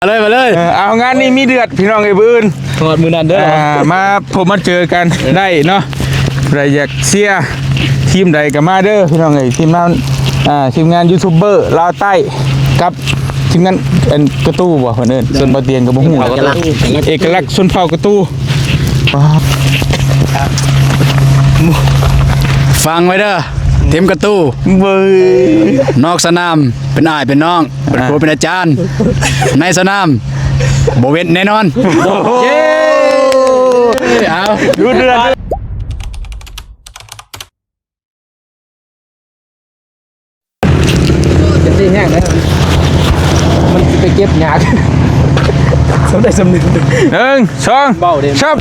ມາເລີຍ ມາເລີຍ ເອີ ເອົາ ງານນີ້ມີເດືອດ ພີ່ນ້ອງເອີຍ ມື້ອື່ນ ຮອດມື້ນັ້ນເດີ ອ່າ ມາພົບມາເຈີກັນ ເອີ ໄດ້ເນາະ ໃຜຢາກເຊຍທີມໃດກໍມາເດີ ພີ່ນ້ອງເອີຍ ທີມງານ ອ່າ ທີມງານຢູທູບເບີລາວໃຕ້ ກັບທີມງານ ອັນ ກະຕູບໍ່ ເພິ່ນເອີ້ນ ສ່ວນບໍ່ຕຽງກໍບໍ່ຮູ້ ເອກະລັກ ເອກະລັກຊົນເຜົ່າກະຕູ ຟັງໄວ້ເດີ ທີມກະຕູ ເວີຍ ນອກສະໜາມເປັນອ້າຍເປັນນ້ອງ ເປັນຄູເປັນອາຈານ ໃນສະໜາມບໍ່ເວັ້ນແນ່ນອນ ເຢ້ ເອົາ ດຸເດືອດ ຈະຕີແຮງເດີ ມັນຊິໄປເກັບຍາກ ສ່ຳໃດສ່ຳໜຶ່ງ ໜຶ່ງ ສອງ ເບົາເດ້ ຊັບ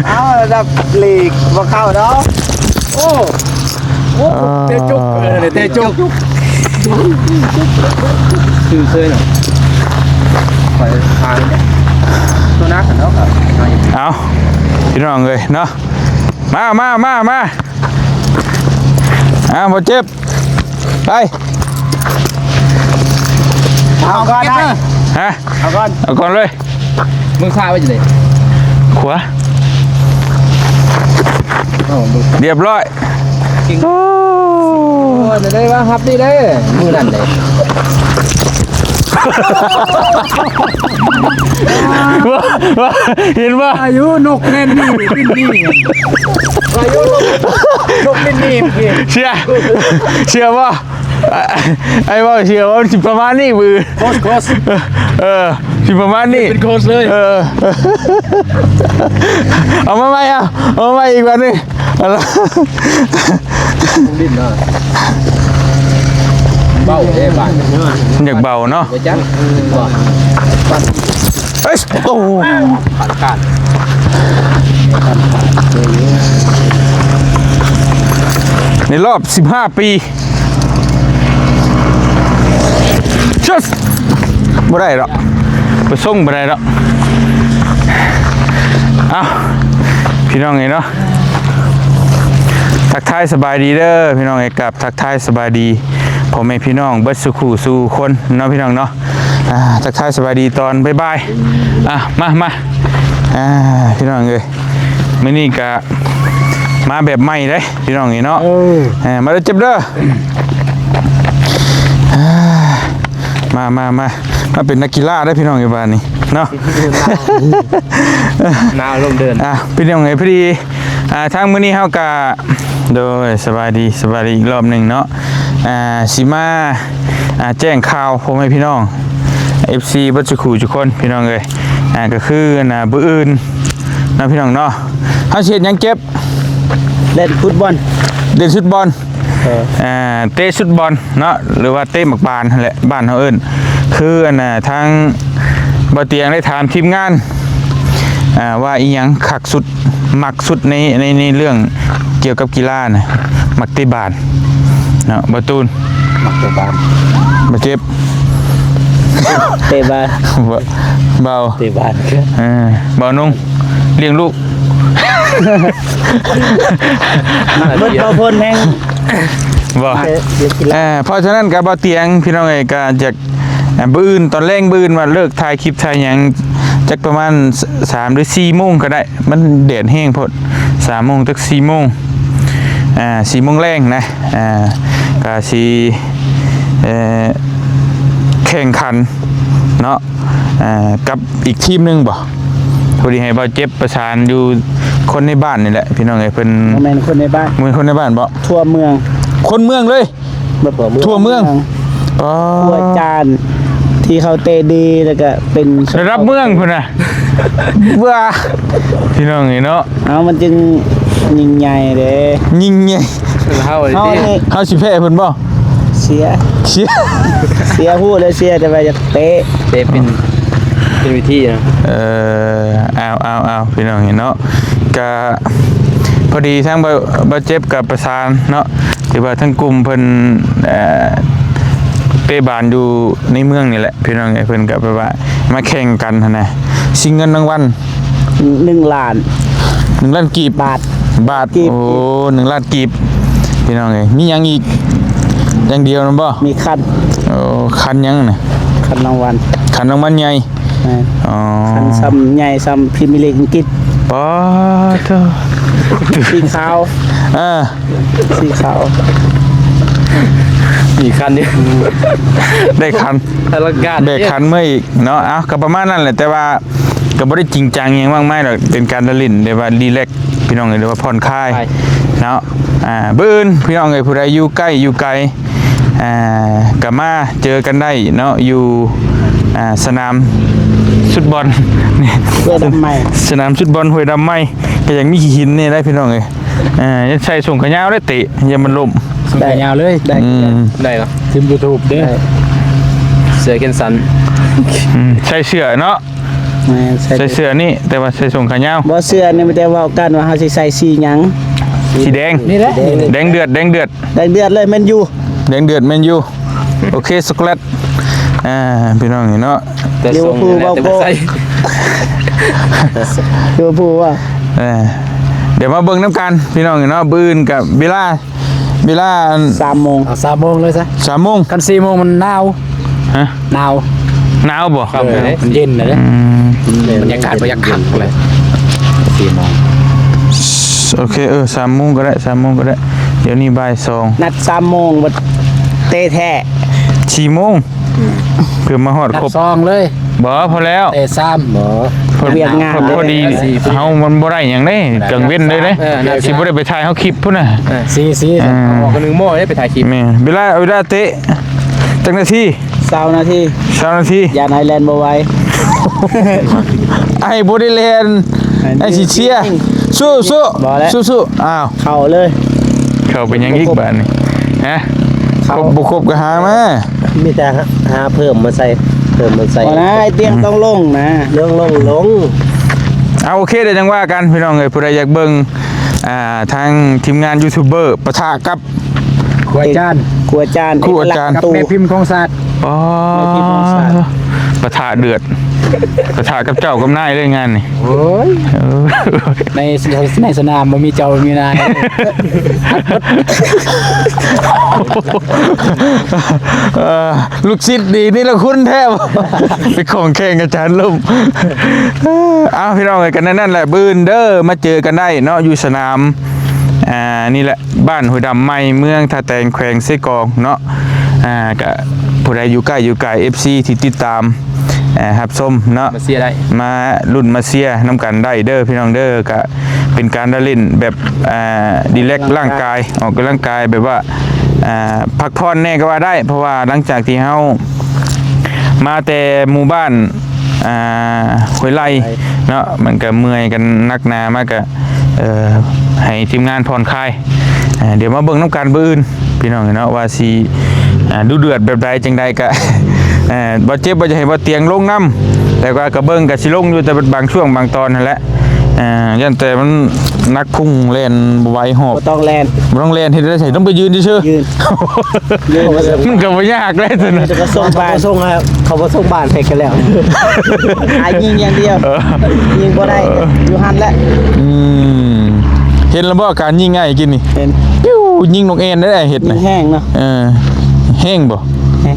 ເອົາລະດັບລີກບໍ່ເຂົ້າດອກ ໂອ້ ໂອ້ ເຕະຈຸກ ເອີ ເຕະຈຸກ ຊື່ເຊີຍເນາະ ໄປທາງໂຕໜ້າກັນເນາະ ເອົາ ພີ່ນ້ອງເອີຍເນາະ ມາ ມາ ມາ ມາ ເອົາ ບໍ່ເຈັບ ໄປ ເອົາກ່ອນໄດ້ ຮະ ເອົາກ່ອນ ເອົາກ່ອນເລີຍ ມຶງຊ້າໄວ້ຢູ່ໃດ ຂວາ ເອົາ ລຽບຮ້ອຍ ໂອ້ ໂອ້ຍ ໄດ້ວ່າຮັບນີ້ເດ້ ມື້ນັ້ນເດ້ ວ່າ ວ່າ ເຫັນບໍ່ ອາຍຸນົກແລ່ນໜີ ບິນໜີ ອາຍຸນົກ ນົກບິນໜີ ເຊື່ອ ເຊື່ອບໍ່? ອ້າຍເວົ້າເຊື່ອວ່າມັນຊິປະມານນີ້ມື້ອື່ນ ໂຄດ ໂຄດ ເອີ ຊິປະມານນີ້ ເປັນໂຄດເລີຍ ເອີ ເອົາມາໃໝ່ ເອົາ ເອົາມາໃໝ່ອີກບາດໜຶ່ງ ເອົາລະ ເບົາເດ້ບາດ ມັນຢາກເບົາເນາະ ບໍ່ຈັກ ເອີຍ ໂອ້ ຜ່ານການ ໃນລອບສິບຫ້າປີ Just ບໍ່ໄດ້ດອກ ໄປສົ່ງບໍ່ໄດ້ດອກ ເອົ້າ ພີ່ນ້ອງເອີຍເນາະ ທັກທາຍສະບາຍດີເດີ ພີ່ນ້ອງເອີຍ ກັບທັກທາຍສະບາຍດີ ພໍ່ແມ່ພີ່ນ້ອງເບິດສູ່ຄູ່ສູ່ຄົນເນາະ ພີ່ນ້ອງເນາະ ອ່າ ທັກທາຍສະບາຍດີຕອນບ່າຍໆ ອ່າ ມາ ມາ ອ່າ ພີ່ນ້ອງເອີຍ ມື້ນີ້ກະມາແບບໃໝ່ເດ້ພີ່ນ້ອງເອີຍເນາະ ເອີ ເອີ ມາເດີເຈັບເດີ ອ່າ ມາ ມາ ມາ ມາເປັນນັກກິລາເດີພີ່ນ້ອງເອີຍບາດນີ້ເນາະ ໜາວລົງເດີນ ອ່າ ພີ່ນ້ອງເອີຍ ພໍດີ ອ່າ ທາງມື້ນີ້ເຮົາກະ ໂດຍ ສະບາຍດີ ສະບາຍດີອີກລອບໜຶ່ງເນາະ ອ່າ ຊິມາ ອ່າ ແຈ້ງຂ່າວພໍ່ແມ່ພີ່ນ້ອງ ເອັຟຊີ ເບິດສູ່ຄູ່ສູ່ຄົນພີ່ນ້ອງເອີຍ ອ່າ ກໍຄື ອ່າ ມື້ອື່ນເນາະພີ່ນ້ອງເນາະ ເຮົາຊິເຮັດຫຍັງເຈັບ ເຫຼັ້ນຟຸດບອນ ເຫຼັ້ນຊຸດບອນ ເອີ ອ່າ ເຕະຊຸດບອນເນາະ ຫຼືວ່າເຕະໝາກບານຫັ້ນແຫຼະ ບ້ານເຮົາເອີ້ນ ຄື ອັນນ່າ ທາງບ່າວຕຽງໄດ້ຖາມທີມງານ ອ່າ ວ່າອີ່ຫຍັງຄັກສຸດ ມັກສຸດໃນ ໃນ ໃນເລື່ອງກ່ຽວກັບກິລານະ ມັກເຕະບານເນາະ ບ່າວຕູນ ມັກເຕະບານ ບ່າວເຈັບ ເຕະບານ ບ່າວ ເຕະບານ ເອີ ບ່າວນຸ່ງ ລ້ຽງລູກ ເບິດເບົາພົນແຮງ ບໍ່ ເອີ ເພາະສະນັ້ນກໍບໍ່ຕຽງ ພີ່ນ້ອງເອີຍ ກໍຢາກ ອ່າ ມື້ອື່ນ ຕອນແລງມື້ອື່ນວ່າເລີກຖ່າຍຄລິບຖ່າຍຫຍັງ ຈັກປະມານສາມ ຫຼື ສີ່ໂມງກໍໄດ້ ມັນແດດແຮງໂພດ ສາມໂມງຈັກສີ່ໂມງ ອ່າ ສີ່ໂມງແລງນະ ອ່າ ກໍຊິ ເອີ ແຂ່ງຂັນເນາະ ອ່າ ກັບອີກທີມໜຶ່ງບໍ່? ພໍດີໃຫ້ບ່າວເຈັບປະສານຢູ່ຄົນໃນບ້ານນີ້ແຫຼະ ພີ່ນ້ອງເອີຍ ເພິ່ນ ບໍ່ແມ່ນຄົນໃນບ້ານ ບໍ່ແມ່ນຄົນໃນບ້ານບໍ່? ທົ່ວເມືອງ ຄົນເມືອງເລີຍ ທົ່ວເມືອງ ອໍ ທົ່ວຈານ ທີ່ເຂົາເຕະດີ ແລ້ວກະເປັນ ລະດັບເມືອງພຸ້ນນະ ເບື່ອ ພີ່ນ້ອງເອີຍເນາະ ເອົາ ມັນຈຶ່ງຍິ່ງໃຫຍ່ເດ້ ຍິ່ງໃຫຍ່ ເຮົາ ເຮົານີ້ ເຮົາຊິແພ້ເພິ່ນບໍ່? ເຊຍ ເຊຍ ເຊຍ ຮູ້ແລ້ວເຊຍ ແຕ່ວ່າຢາກເຕະ ເຕະເປັນ ເປັນເວທີນະ ເອີ ເອົາ ເອົາ ເອົາ ພີ່ນ້ອງເນາະ ກະພໍດີທາງບ່າວ ບ່າວເຈັບກັບປະສານເນາະ ຖືວ່າທາງກຸ່ມເພິ່ນ ເອີ ເຕະບານຢູ່ໃນເມືອງນີ້ແຫຼະ ພີ່ນ້ອງເອີຍ ເພິ່ນກໍແບບວ່າມາແຂ່ງກັນຫັ້ນນະ ຊິງເງິນລາງວັນ ໜຶ່ງລ້ານ ໜຶ່ງລ້ານກີບ ບາດ ບາດ ກີບ ໂອ້ ໜຶ່ງລ້ານກີບ ພີ່ນ້ອງເອີຍ. ມີຫຍັງອີກ? ຢ່າງດຽວນັ້ນບໍ່? ມີຄັນ ໂອ້ ຄັນຫຍັງນະ? ຄັນລາງວັນ ຄັນລາງວັນໃຫຍ່ ແມ່ນ ອໍ ຄັນຊ່ຳໃຫຍ່ຊ່ຳພຣີເມຍລີກອັງກິດ. ປາດໂທ້ ສີຂາວ ເອີ ສີຂາວ ມີຄັນຢູ່ ໄດ້ຄັນ ອະລັງການ ແບກຄັນເມືອອີກເນາະ. ເອົ້າ ກໍປະມານນັ້ນແຫຼະ ແຕ່ວ່າກໍບໍ່ໄດ້ຈິງຈັງຫຍັງມາກມາຍດອກ ເປັນການລະຫຼິ້ນ ແບບວ່າຣີແລັກ ພີ່ນ້ອງເອີຍ ຫຼືວ່າຜ່ອນຄາຍ ຄາຍ ເນາະ. ອ່າ ມື້ອື່ນ ພີ່ນ້ອງເອີຍ ຜູ້ໃດຢູ່ໃກ້ຢູ່ໄກ ອ່າ ກໍມາເຈີກັນໄດ້ເນາະ ຢູ່ ອ່າ ສະໜາມຊຸດບອນ ຫ້ວຍດຳໃໝ່ ສະໜາມຊຸດບອນຫ້ວຍດຳໃໝ່ ກໍຍັງມີຂີ້ຫີນແດ່ໄດ໋ ພີ່ນ້ອງເອີຍ. ອ່າ ຢ່າໃສ່ສົ້ງຂາຍາວເດ້ເຕະ ຢ່າມັນລົ້ມ ສົ້ງຂາຍາວເລີຍ ໄດ້ ອືມ ໄດ້ເນາະ ທີມຢູທູບເດ້ ໄດ້ ເສື້ອແຂນສັ້ນ ອືມ ໃສ່ເສື້ອເນາະ ແມ່ນ ໃສ່ ໃສ່ເສື້ອນີ້ ແຕ່ວ່າໃສ່ສົ້ງຂາຍາວ ບໍ່ ເສື້ອນີ້ມີແຕ່ເວົ້າກັນວ່າເຮົາຊິໃສ່ສີຫຍັງ ສີແດງ ນີ້ແຫຼະ ແດງເດືອດ ແດງເດືອດ ແດງເດືອດເລີຍ ແມນຢູ ແດງເດືອດ ແມນຢູ ໂອເຄ ຊັອກໂກແລັດ ອ່າ ພີ່ນ້ອງເນາະ ແຕ່ ລິເວີພູ ເວົ້າໂກ ແຕ່ບໍ່ໃສ່ ລິເວີພູວ່າ ເອີ ດຽວມາເບິ່ງນຳກັນ ພີ່ນ້ອງເນາະ. ມື້ອື່ນກັບເວລາ ເວລາອັນ ສາມໂມງ ເອົາສາມໂມງເລີຍຊະ ສາມໂມງ ຄັນສີ່ໂມງມັນໜາວ ຮະ ໜາວ ໜາວບໍ່? ເອີ ມັນເຢັນນະເດ້ ອືມ ບັນຍາກາດບໍ່ຢາກຄັກເລີຍ ສີ່ໂມງ ໂອເຄ ເອີ ສາມໂມງກໍໄດ້ ສາມໂມງກໍໄດ້ ດຽວນີ້ບ່າຍສອງ ນັດສາມໂມງ ບັດເຕະແທ້ສີ່ໂມງ ອືມ ເພື່ອມາຮອດຄົບ ນັດສອງເລີຍ ບໍ່ ພໍແລ້ວ ເຕະສາມ ບໍ່ ພໍ ວຽກງານ ພໍ ພໍດີ ເຮົາມັນບໍ່ໄດ້ຫຍັງເດ້ ກາງເວັນເດ້ ເອີ ນັດ ຊິບໍ່ໄດ້ໄປຖ່າຍເຮົາຄລິບພຸ້ນນະ ເອີ ສີ່ ສີ່ ອ່າ ອອກກັນໜຶ່ງໂມງໄດ້ໄປຖ່າຍຄລິບ ແມ່ນ ເວລາ ເວລາເຕະ ຈັກນາທີ? ຊາວນາທີ ຊາວນາທີ ຢ້ານອ້າຍແລ່ນບໍ່ໄຫວ ອ້າຍບໍ່ໄດ້ແລ່ນ ອ້າຍຊິເຊຍ ສູ້ໆ ບໍ່ແລ້ວ ສູ້ໆ ອ້າວ ເຂົ້າເລີຍ ເຂົ້າໄປຫຍັງອີກບາດນີ້ ຮະ ເຂົ້າ ຄົບບໍ່ຄົບກໍຫາມາ ມີແຕ່ຫາເພີ່ມມາໃສ່ ເພີ່ມມາໃສ່ ບໍ່ນະ ໄອ້ຕຽງ ອືມ ຕ້ອງລົງນະ ລົງ ລົງ ລົງ ເອົາ ໂອເຄ ດຽວຈັ່ງວ່າກັນ ພີ່ນ້ອງເອີຍ ຜູ້ໃດຢາກເບິ່ງ ອ່າ ທາງທີມງານຢູທູບເບີປະທະກັບ ຄູອາຈານ ຄູອາຈານ ຄູອາຈານ ເອກະລັກ ກັບຕູ້ ແມ່ພິມຂອງຊາດ ອໍ ແມ່ພິມຂອງຊາດ ປະທະເດືອດ ປະທະກັບເຈົ້າກັບນາຍເລີຍງານນີ້ ໂອ້ຍ ເອີ ໃນ ໃນສະໜາມບໍ່ມີເຈົ້າມີນາຍ ເອີ ລູກສິດນີ້ ນີ້ລະຄຸນແທ້ ໄປຂອງແຂ່ງອາຈານລົ້ມ. ເອົາ ພີ່ນ້ອງເອີຍ ກັນນັ້ນແຫຼະ ມື້ອື່ນເດີ ມາເຈີກັນໄດ້ເນາະ ຢູ່ສະໜາມ ອ່າ ນີ້ແຫຼະ ບ້ານຫ້ວຍດຳໃໝ່ ເມືອງທ່າແຕງ ແຂວງເຊກອງເນາະ. ອ່າ ກະຜູ້ໃດຢູ່ໃກ້ຢູ່ໄກ ເອັຟຊີ ທີ່ຕິດຕາມ ເອີ ຮັບຊົມເນາະ ມາເຊຍໄດ້ ມາລຸ້ນມາເຊຍນຳກັນໄດ້ເດີ ພີ່ນ້ອງເດີ. ກະເປັນການລະຫຼິ້ນແບບ ອ່າ ຣີແລັກຮ່າງກາຍ ອອກກຳລັງກາຍ ແບບວ່າ ອ່າ ພັກຜ່ອນແດ່ກໍວ່າໄດ້ ເພາະວ່າຫຼັງຈາກທີ່ເຮົາມາແຕ່ໝູ່ບ້ານ ອ່າ ຫ້ວຍໄລ່ເນາະ ມັນກະເມື່ອຍກັນໜັກໜາ ມາກະ ເອີ ໃຫ້ທີມງານຜ່ອນຄາຍ. ເອີ ດຽວມາເບິ່ງນຳກັນມື້ອື່ນ ພີ່ນ້ອງເນາະ ວ່າຊິ ອ່າ ດຸເດືອດແບບໃດຈັ່ງໃດກະ ເອີ ບໍ່ເຈັບບໍ່ຢາກໃຫ້ບໍ່ຕຽງລົງນຳ ແຕ່ວ່າກະເບິ່ງກະຊິລົງຢູ່ ແຕ່ບາງຊ່ວງບາງຕອນຫັ້ນແຫຼະ. ອ່າ ຢ້ານແຕ່ມັນໜັກພຸ້ງແລ່ນບໍ່ໄຫວຫອບ ບໍ່ຕ້ອງແລ່ນ ບໍ່ຕ້ອງແລ່ນ ເຮັດໄດ້ໃສ ຕ້ອງໄປຢືນຊື່ໆ ຢືນ ຢືນ ມັນກໍບໍ່ຍາກແຫຼະ ແຕ່ກໍສົ່ງບ້ານ ເຂົາບໍ່ສົ່ງບ້ານໃຫ້ກັນແລ້ວ ອາ ຍິງຢ່າງດຽວ ເອີ ຍິງບໍ່ໄດ້ ເອີ ຢູ່ຫັ້ນແຫຼະ ອືມ ເຫັນແລ້ວບໍ່ ການຍິງອ້າຍກິນນີ້ ເຫັນ ປິວ ຍິງນົກແອ່ນໄດ້ເຮັດ ຍິງແຮງເນາະ ເອີ ແຮງບໍ່? ແຮງ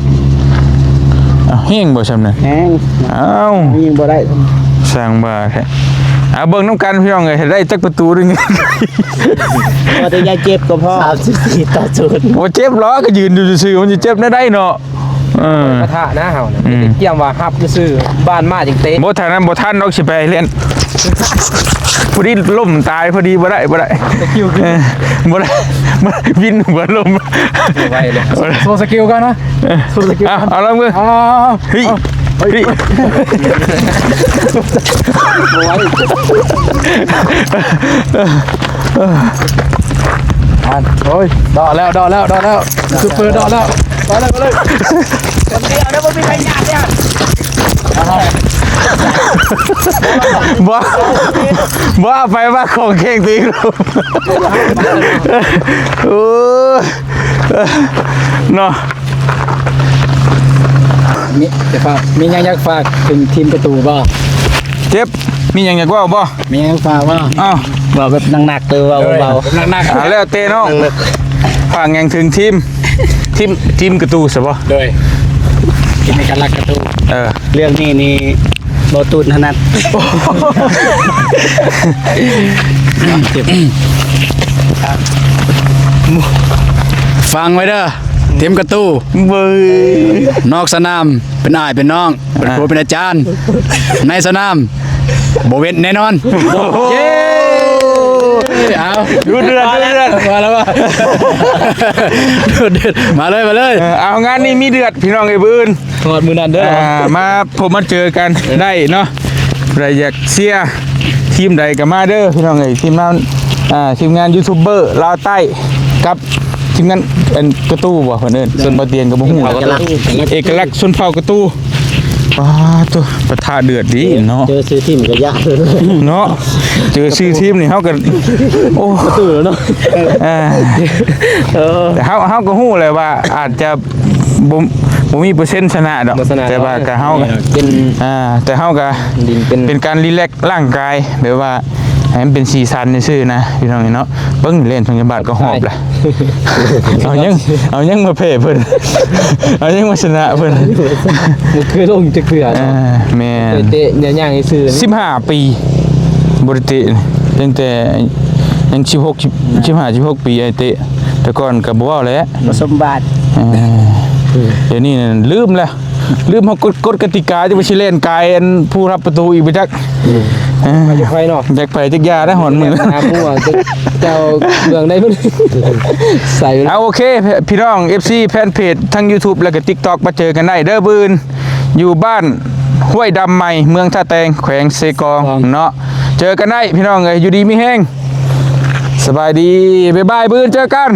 ອ້າວ ແຮງບໍ່ຊ່ຳນັ້ນ? ແຮງ ອ້າວ ຍິງບໍ່ໄດ້ ຊ່າງບ້າແທ້. ເອົາ ເບິ່ງນຳກັນພີ່ນ້ອງເອີຍ ເຮັດໄດ້ຈັກປະຕູໜຶ່ງ ພໍແຕ່ຢ່າເຈັບກໍພໍ ສາມສິບສີ່ຕໍ່ສູນ ບໍ່ເຈັບຫຼອກ ກໍຢືນຢູ່ຊື່ໆ ມັນຊິເຈັບແນວໃດເນາະ? ເອີ ປະທະນະເຮົານະ ອືມ ກຽມວ່າຮັບຊື່ໆ ບານມາຈັ່ງເຕະ ບໍ່ທັນ ບໍ່ທັນດອກ ຊິໄປຫຼິ້ນ ພໍດີລົ້ມຕາຍ ພໍດີ ບໍ່ໄດ້ ບໍ່ໄດ້ ສະກິວຂຶ້ນ ເອີ ບໍ່ໄດ້ ບໍ່ໄດ້ ວິນຫົວລົ້ມ ບໍ່ໄຫວເລີຍ ໂຊສະກິວກ່ອນນະ ເອີ ເອົາ ເອົາລອງເບິ່ງ ເອົາ ເຮີ້ຍ ເຮີ້ຍ ບໍ່ໄຫວ ໂອ້ຍ ເດາະແລ້ວ ເດາະແລ້ວ ເດາະແລ້ວ ຊຸບເປີເດາະແລ້ວ ເດາະແລ້ວ ເດາະແລ້ວ ດຽວນະ ບໍ່ມີໃຜຍາດເດ້ ບໍ່ ບໍ່ ເອົາໄປວ່າຂອງແຂ່ງຕົວເອງ ໂອ້ຍ ເນາະ ມີ ມີຫຍັງຢາກຝາກເຖິງທີມປະຕູບໍ່? ເຈັບ ມີຫຍັງຢາກເວົ້າບໍ່? ມີຫຍັງຝາກບໍ່? ອ້າວ ເວົ້າແບບໜັກໆ ຫຼືເວົ້າເບົາໆ? ໜັກໆ ອ່າ ແລ້ວແຕ່ນ້ອງ. ຝາກຫຍັງເຖິງທີມ ທີມ ທີມກະຕູຊະບໍ່? ໂດຍ ທີມໃນການລັກກະຕູ. ເອີ ເລື່ອງນີ້ນີ້ ບໍ່ຕູນຖະໜັດ. ຟັງໄວ້ເດີ ທີມກະຕູ ເບິ່ງ ນອກສະໜາມເປັນອ້າຍເປັນນ້ອງ ເປັນຄູເປັນອາຈານ ໃນສະໜາມບໍ່ເວັ້ນແນ່ນອນ. ເຢ້ ເອົາ ດຸເດືອດ ດຸເດືອດ ມາແລ້ວວ່າ ດຸເດືອດ ມາເລີຍ ມາເລີຍ. ເອີ ເອົາ ງານນີ້ມີເດືອດ ພີ່ນ້ອງເອີຍ ມື້ອື່ນ ຮອດມື້ນັ້ນເດີ ອ່າ ມາພົບມາເຈີກັນໄດ້ເນາະ. ໃຜຢາກເຊຍທີມໃດກໍມາເດີ ພີ່ນ້ອງເອີຍ. ທີມງານ ອ່າ ທີມງານຢູທູບເບີລາວໃຕ້ ກັບທີມງານ ອັນ ກະຕູບໍ່ ເພິ່ນເອີ້ນ ຊົນເຜົ່າຕຽນກໍບໍ່ຮູ້ ເອກະລັກ ເອກະລັກຊົນເຜົ່າກະຕູ. ປາດໂທ້ ປະທະເດືອດດີເນາະ ເຈີຊື່ທີມກໍຢ້ານເນາະ. ເຈີຊື່ທີມນີ້ເຮົາກໍ ໂອ້ ກະຕູແລ້ວເນາະ. ເອີ ເອີ ແຕ່ເຮົາ ເຮົາກໍຮູ້ແຫຼະວ່າອາດຈະ ບໍ່ ບໍ່ມີເປີເຊັນຊະນະດອກ ບໍ່ຊະນະ ແຕ່ວ່າກໍເຮົາ ເປັນ ອ່າ ແຕ່ເຮົາກໍ ເປັນ ເປັນການຣີແລັກຮ່າງກາຍ ແບບວ່າໃຫ້ມັນເປັນສີສັນຊື່ໆນະ ພີ່ນ້ອງເນາະ. ເບິ່ງແລ່ນທາງຍາບາດກໍຫອບລະ ເອົາຫຍັງ ເອົາຫຍັງມາແພ້ເພິ່ນ ເອົາຫຍັງມາຊະນະເພິ່ນ. ບໍ່ເຄີຍລົງຈັກເທື່ອ ອ່າ ເນາະ ແມ່ນ ເຕະຍ່າງໆຊື່ໆ ສິບຫ້າປີບໍ່ໄດ້ເຕະ ຕັ້ງແຕ່ຍັງສິບຫົກ ສິບຫ້າ ສິບຫົກປີອ້າຍເຕະ. ແຕ່ກ່ອນກໍບໍ່ເວົ້າແຫຼະ ປະສົມບາດ ເອີ ດຽວນີ້ນັ້ນລືມແລ້ວ ລືມເຮົາກົດ ກົດກະຕິກາ ຈະວ່າຊິແລ່ນກາຍອັນຜູ້ຮັບປະຕູອີກບໍ່ຈັກ. ເອີ ຢາກໄປເນາະ ຢາກໄປຈັກຢ່າໄດ້ ຮອນມື້ ຫາຜູ້ວ່າເຈົ້າເບື້ອງໃດເພິ່ນໃສ່. ເອົາ ໂອເຄ ພີ່ນ້ອງ ເອັຟຊີ ແຟນເພຈທັງຢູທູບ ແລະກໍຕິກຕັອກ ມາເຈີກັນໄດ້ເດີ ມື້ອື່ນ ຢູ່ບ້ານຫ້ວຍດຳໃໝ່ ເມືອງທ່າແຕງ ແຂວງເຊກອງເນາະ. ເຈີກັນໄດ້ ພີ່ນ້ອງເອີຍ ຢູ່ດີມີແຮງ ສະບາຍດີ ບາຍບາຍ ມື້ອື່ນເຈີກັນ.